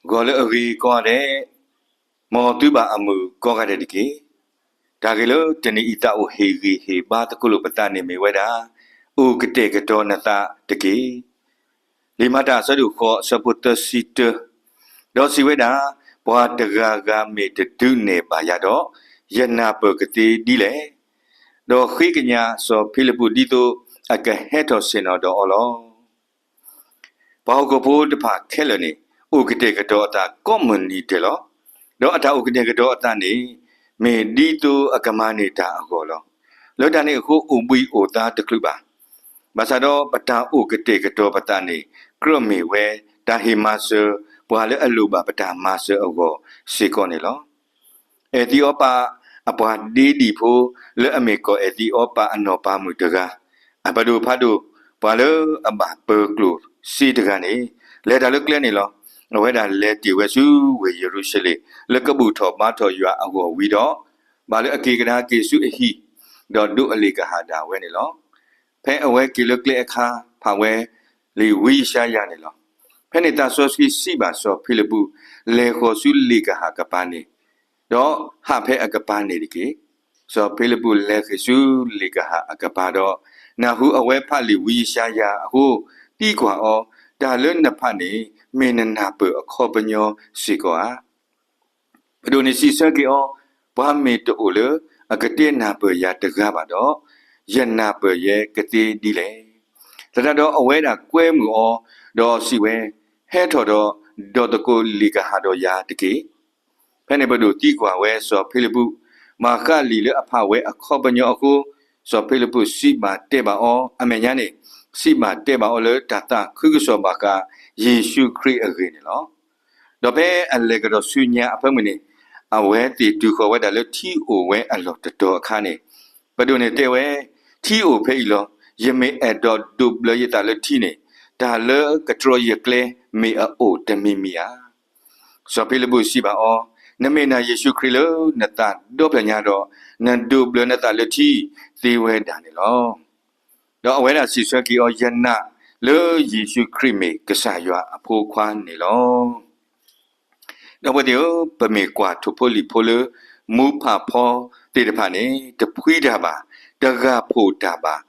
ဂီၤလၢအဂ့ၤကိးဂၤဒဲး, မ်သုဘၣ်အမုာ်ကိးဂၤဒဲးတက့ၢ်. တၢ်ဂ့ၢ်လၢတနံၤအံၤ သးအိၣ်ဟ့ၣ်ဂံၢ်ဟ့ၣ်ဘါသကိးလိာ်ပသးန့ၣ်မ့ၢ်ဝဲဒၣ် အိၣ်ကတဲာ်ကတီၤနသးတက့ၢ်. လံာ်မၤတၢ်အဆၢဒိၣ်ဃိး အဆၢဖိသၢဆံတၢ, ဒီးစံးဝဲဒၣ်, ပှၤတဂၤဂၤမ့ၢ်တဒုးနဲၣ်ဘၣ်ယၤဒီး, ယနၢ်ပၢၢ်ကသ့ဒ်လဲၣ်. ဒီးဃ့ကညးစီၤဖံလံးပူးဒ်သိးအကဟဲထီၣ်ဆ့ၣ်နီၤဒီးအီၤလီၤ. ပှၤဟီၣ်ခိၣ်ဖိတဖၣ်ခဲလၢာ်န့ၣ် အိၣ်ကတဲာ်ကတီၤအသးကိးမုၢ်နံၤဒဲးလီၤ. ဒီးအတၢ်အိၣ်ကတဲာ်ကတီၤအသးန့ၣ် မ့ၢ်ဒ်သိးအကမၤန့ၢ်တၢ်အဂီၢ်လီၤ. လၢတၢ်န့ၣ်အဃိ အိၣ်ဘှံးအိၣ်သါတချုးဘၣ်. ဘၣ်ဆၣ်ဒီးပတၢ်အိၣ်ကတဲာ်ကတီၤပသးန့ၣ် ကြၢးမ့ၢ်ဝဲတၢ်ဟ့ၣ်မၤစၢၤ ပှၤလၢအလိၣ်ဘၣ်ပတၢ်မၤစၢၤအဂီၢ်စ့ၢ်ကီးန့ၣ်လီၤ. အဲသံးအီပၤအပှၤဒ့ဒံၣ်ဖိ လၢအမ့ၢ်ကီၢ်အဲသံးအီပၤအနီၢ်ပၤမုၣ်တဂၤ, အပဒိၣ်ဖးဒိၣ် ပှၤလၢအဘၣ်ပၢၤကျိၣ်စ့တဂၤန့ၣ် လဲၤတၢ်လၢကျဲန့ၣ်လီၤ. အဝဲဒၣ်လဲၤတ့ၢ်ဝဲဆူဝ့ၢ်ယရူၤၡလ့ၣ် လၢကဘူၣ်ထီၣ်ဘါထီၣ်ယွၤအဂီၢ်ဝံၤဒီး, ဘၣ်လၢအက့ၤကဒါက့ၤဆူအဟံၣ်, ဒီးဒိးအလ့ၣ်ကဟၣ်ဒၣ်ဝဲန့ၣ်လီၤ. ဖဲအဝဲက့ၤလၢကျဲအခါ ဖးဝဲလံာ်ဝံယၡါယၤန့ၣ်လီၤ. ဖဲန့ၣ်သးစီဆှံစံးဘၣ်စီၤဖံလံးပူး, လဲၤဃီၤဆူလ့ၣ်ကဟၣ်ကပၤန့ၣ်, ဒီးဟးဖဲအကပၤန့ၣ်တက့ၢ်. စီၤဖံလံးပူးလဲၤဃ့ၢ်ဆူလ့ၣ်ကဟၣ်အကပၤဒီး, နၢ်ဟူအဝဲဖးလံာ်ဝံယၡါယၤအဃိ, သံကွၢ်အီၤ, တၢ်လၢနဖးန့ၣ် မ့ၢ်နနၢ်ပၢၢ်အခီပညီစ့ၢ်ကီးဧါ. ပဒိၣ်န့ၣ်စံးဆၢက့ၤအီၤ, ပှၤမ့ၢ်တအိၣ်လၢအကတဲနၢ်ပၢၢ်ယၤတဂၤဘၣ်ဒီး, ယနၢ်ပၢၢ်ယဲကသ့ဒ်လဲၣ်. သတးဒီးအဝဲဒၣ်ကွဲမုာ်အီၤ, ဒီးစံးဝဲ, ဟဲထီၣ်ဒီး, ဒီးသကိးလ့ၣ်ကဟၣ်ဒီးယၤတက့ၢ်. ဖဲန့ၣ်ပဒိၣ်သံကွၢ်ဝဲစီၤဖံလံးပူး, မၤဃၣ်လံာ်လၢအဖးဝဲအခီပညီအဃိ, စီၤဖံလံးပူးစံးဘၣ်တဲဘၣ်အီၤ, အမဲာ်ညါန့ၣ် စံးဘၣ်တဲဘၣ်အီၤလၢတၢ်သးခုကစီၣ်ဘၣ်ဃးယ့ၣ်ၡူးခရံာ်အဂ့ၢ်န့ၣ်လီၤ. ဒီးဖဲအလဲၤကဒီးဆူညါအဖၢမုၢ်န့ၣ်, အဝဲသ့ၣ်တုၤဃီၤဝဲဒၣ်လၢထံအိၣ်ဝဲအလီၢ်တတီၤအခါန့ၣ်, ပဒိၣ်န့ၣ်တဲဝဲ, ထံအိၣ်ဖဲအံၤလီၤ. ယမ့ၢ်အဲၣ်ဒိးဒိးဘျၢယသးလၢထံန့ၣ်, တၢ်လၢကတြီယကျဲမ့ၢ်အအိၣ်တမံၤမံၤဧါ. စီၤဖံလံးပူးစံးဘၣ်အီၤ, နမ့ၢ်နာ်ယ့ၣ်ၡူးခရံာ်လၢနသးဒီဖျၢၣ်ညါဒီး, နဒိးဘျၢနသးလၢထံသ့ဝဲဒၣ်န့ၣ်လီၤ. ဒီးအဝဲဒၣ်စံးဆၢက့ၤအီၤ, ယနာ်လၢယ့ၣ်ၡူးခရံာ်မ့ၢ်ကစၢ်ယွၤအဖိခွါန့ၣ်လီၤ. ဒီပုၢ်ဝဲၢ်သ့ၣ်ဧၢ, ပမ့ၢ်ကွၢ်ထိၣ်ဖိလံၣ်ဖိလၢ မူဖးဖီသ့ၣ်တဖၣ်န့ၣ် တဖှံတၢ်ဘၣ်, တဂၢ်ဖှိၣ်တၢ်ဘၣ်,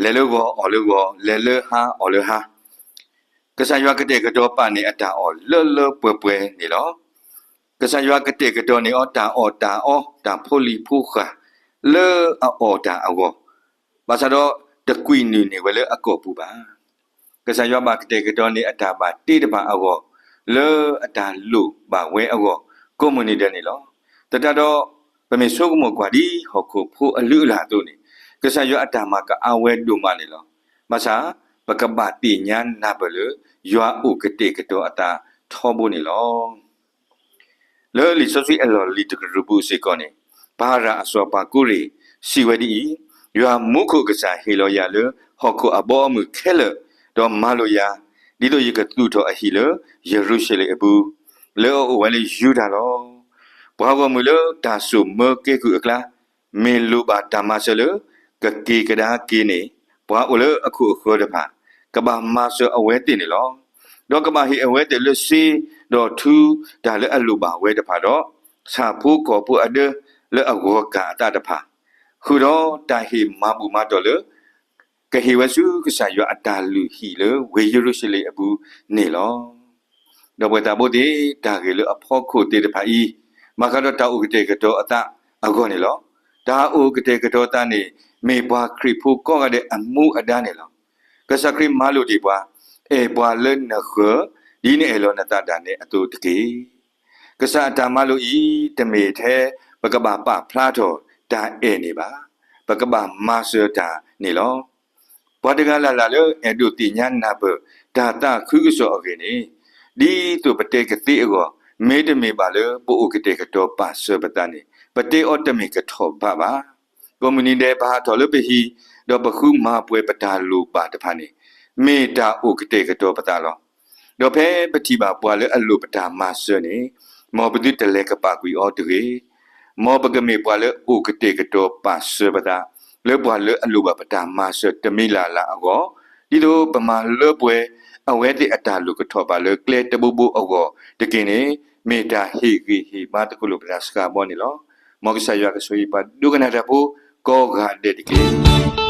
လဲၤလၢဂီၤအီၣ်လၢဂီၤ, လဲၤလၢဟါအီၣ်လၢဟါ, ကစၢ်ယွၤကတဲာ်ကတီၤပာ်န့ၢ်အတၢ်အီၣ်လၢလၢပှဲၤပှဲၤန့ၣ်လီၤ. ကစၢ်ယွၤကတဲာ်ကတီၤန့ၢ်အီၤတၢ်အီၣ်တၢ်အီ, တၢ်ဖိလံၤဖိဃၢ်, လၢအအီၣ်တၢ်အဂီၢ်, ဘၣ်ဆၣ်ဒီးတကွံာ်နုာ်န့ၢ်ဝဲလၢအကိာ်ပူၤဘၣ်. ကစၢ်ယွၤဘၣ်ကတဲာ်ကတီၤန့ၢ်အတၢ်ဘၣ်တ့တဖၣ်အဂီၢ်, လၢအတၢ်လိၣ်ဘၣ်ဝဲအဂီၢ်, ကိးမုၢ်နံၤဒဲးန့ၣ်လီၤ. သတးဒီး, ပမ့ၢ်ဆိကမိၣ်ကွၢ်ဒ်ဟီၣ်ခိၣ်ဖိအလုၢ်အလၢ်အသိးန့ၣ်, ကစၢ်ယွၤအတၢ်မၤကအါဝဲဒိၣ်မးန့ၣ်လီၤ. ဘၣ်ဆၣ်, ပကဘၣ်သ့ၣ်ညါနၢ်ပၢၢ်လၢ ယွၤအိၣ်ကတဲာ်ကတီၤအသးထီဘိန့ၣ်လီၤ. လၢလံာ်စီဆှံအလီၢ်လံၤတကတြူၢ်ပူၤစ့ၢ်ကီးန့ၣ်, ပၤရၤအစီၤပၤကူရ့ၣ်စံးဝဲဒ်အံၤ, ယွၤမူခိၣ်ကစၢ်ဟ့ၣ်လီၤယၤလၢဟီၣ်ခိၣ်အဘီအမုၢ်ခဲလၢာ်, ဒီးမၤလိာ်ယၤ, ဒ်သိးယကသူၣ်ထီၣ်အဟံၣ်လၢယရူၤၡလ့ၣ်အပူၤ, လၢအအိၣ်ဝဲလၢယူဒၤလီၤ. ပှၤဂီၢ်မုၢ်လၢတၢ်စိာ်မၢကဲကုၢ်အကျါ, မ့ၢ်လိၣ်ဘၣ်တၢ်မၤစၢၤလၢကက့ၤကဒါက့ၤန့ၣ်, ပှၤအိၣ်လၢအခိၣ်အဃၢၤတဖၣ်, ကဘၣ်မၤစၢၤအဝဲသ့ၣ်န့ၣ်လီၤ. ဒီးကဘၣ်ဟ့ၣ်အဝဲသ့ၣ်လၢစ့ဒီးထူတၢ်လၢအလိၣ်ဘၣ်ဝဲတဖၣ်ဒီး, ဆၣ်ဖိကီၢ်ဖိအဒၢလၢအဂီၤကၢ်အသးတဖၣ်, ဃုာ်ဒီးတၢ်ဟ့ၣ်မၤဘူၣ်မၤတီၢ်လၢ ကဟ့ၣ်ဝဲဆူကစၢ်ယွၤအတၢ်လုၢ်ဟံၣ်လၢဝ့ၢ်ယရူၤၡလ့ၣ်အပူၤန့ၣ်လီၤ. ဒီပုၢ်ဝဲၢ်သးဘိသ့ၣ်, တၢ်ဂ့ၢ်လၢအဖီခိၣ်သ့ၣ်တဖၣ်အံၤ, ဘၣ်ဃးဒီးတၢ်အိၣ်ကတဲာ်ကတီၤအသးအဂီၢ်န့ၣ်လီၤ. တၢ်အိၣ်ကတဲာ်ကတီၤသးန့ၣ် မ့ၢ်ပှၤခရံာ်ဖိကိးဂၤဒဲးအမူအဒါန့ၣ်လီၤ. ကစၢ်ခရံာ်မၤလိာ်တ့ၢ်ပှၤ, အဲၣ်ပှၤလၢနဃၢၤ, ဒ်နအဲၣ်လီၤနသးဒၣ်နဲအသိးတက့ၢ်. ကစၢ်အတၢ်မၤလိာ်အံၤ တမ့ၢ်ထဲပကဘၣ်ပာ်ဖျါထီၣ်တၢ်အဲၣ်န့ၣ်ဘၣ်. ပကဘၣ်မၤစၢၤတၢ်န့ၣ်လီၤ. ပှၤတဂၤလၢ်လၢ်လၢအဲၣ်ဒိးသ့ၣ်ညါနၢ်ပၢၢ်တၢ်သးခုကစီၣ်အဂ့ၢ်န့ၣ်, ဒ်သိးပတဲကသ့အဂီၢ်, မ့တမ့ၢ်ဘၣ်လၢပအိၣ်ကတဲာ်ကတီၤပာ်စၢၤပသးန့ၣ်, ပတဲအီၤတမ့ၢ်ကထီၣ်ဘးဘၣ်. ကိးမုၢ်နံၤဒဲးပဟးထီၣ်လၢပဟံၣ်, ဒီးပဃုမၤပှဲၤပတၢ်လိၣ်ဘၣ်တဖၣ်န့ၣ်, မ့ၢ်တၢ်အိၣ်ကတဲာ်ကတီၤပသးလီၤ. ဒီးဖဲပထံၣ်ဘၣ်ပှၤလၢအလိၣ်ပတၢ်မၤစၢၤန့ၣ်, မ်ပသုတလဲၤကပာ်ကွံာ်အီၤတဂ့ၤ. မ်ပကမ့ၢ်ပှၤလၢအိၣ်ကတဲာ်ကတီၤပာ်စၢၤပသး, လၢပှၤလၢအလိၣ်ဘၣ်ပတၢ်မၤစၢၤတမံၤလၢ်လၢ်အဂီၢ်, ဒ်သိးပမၤလၢပှဲၤ အဝဲသ့ၣ်အတၢ်လိၣ်ကထီၣ်ဘၣ်လၢကျဲတဘိဘိအဂီၢ်တက့ၢ်န့ၣ် မ့ၢ်တၢ်ဟ့ၣ်ဂံၢ်ဟ့ၣ်ဘါသကိးလိာ်ပသးစှၤဘီန့ၣ်လီၤ. မ်ကစၢ်ယွၤကဆိၣ်ဂ့ၤပှၤဒိကနၣ်တၢ်ဖိ ကိးဂၤဒဲးတက့ၢ်.